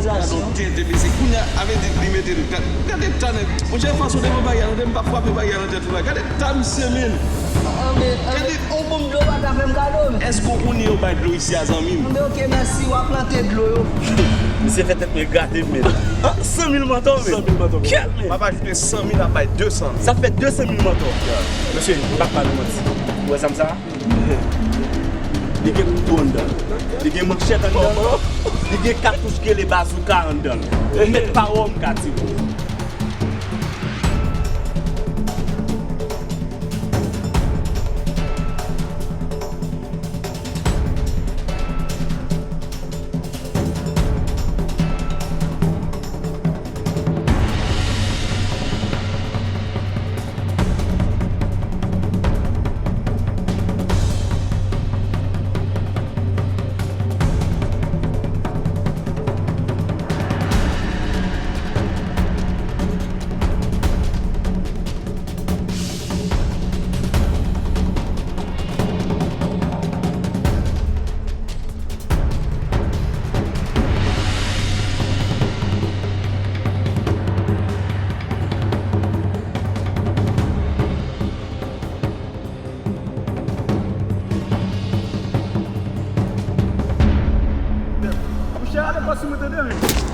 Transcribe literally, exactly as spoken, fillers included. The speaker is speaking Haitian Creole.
Gade yon tenten mesye. Kounye a, avè di li mete l. Gade, gade ta nèg. Monchè, fòs ou devan bagay la, m p ap frape bagay la nan tèt ou la. Gade ta misye, men. Anben, anben, yon bonm dlo pa ta fè m kado, men. Èske w konnen yo bay dlo isi a, zanmi m? Anben, oke, mèsi, w a plante dlo yo. Misye fè tèt mwen grate, men. Ah, san mil mantò, men. San mil mantò, men. Kèt, men. M ap ajoute san mil, ap bay de san mil. Sa fè de san mil mantò. Mesye, m p ap ba nou manti. Ou wè zam sa a? Li gen kouto anndan l. Li gen manchèt anndan l. Li gen katouch ki rele bazouka anndan l. Ou mèt pawòl m ka di w. Monchè, ale pase mwen tande, wi.